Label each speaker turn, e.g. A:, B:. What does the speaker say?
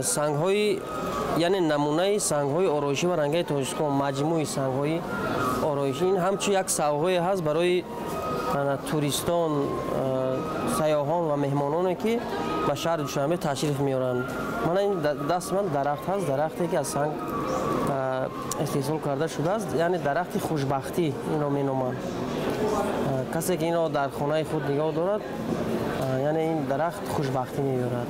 A: Сангҳои, яъне намунаи сангҳои ороишӣ ва рангаи Тоҷикистон, маҷмӯи сангҳои ороишӣ, ин ҳамчун як савғое ҳаст барои туристон, сайёҳон ва меҳмононе, ки ба шаҳри Душанбе ташриф меоранд. Мана ин дасти ман дарахт ҳаст, дарахте, ки аз санг истеҳсол карда шудааст, яъне дарахти хушбахтӣ инро меноманд. Касе ки инро дар хонаи худ нигоҳ дорад, яъне ин дарахт хушбахтӣ меорад.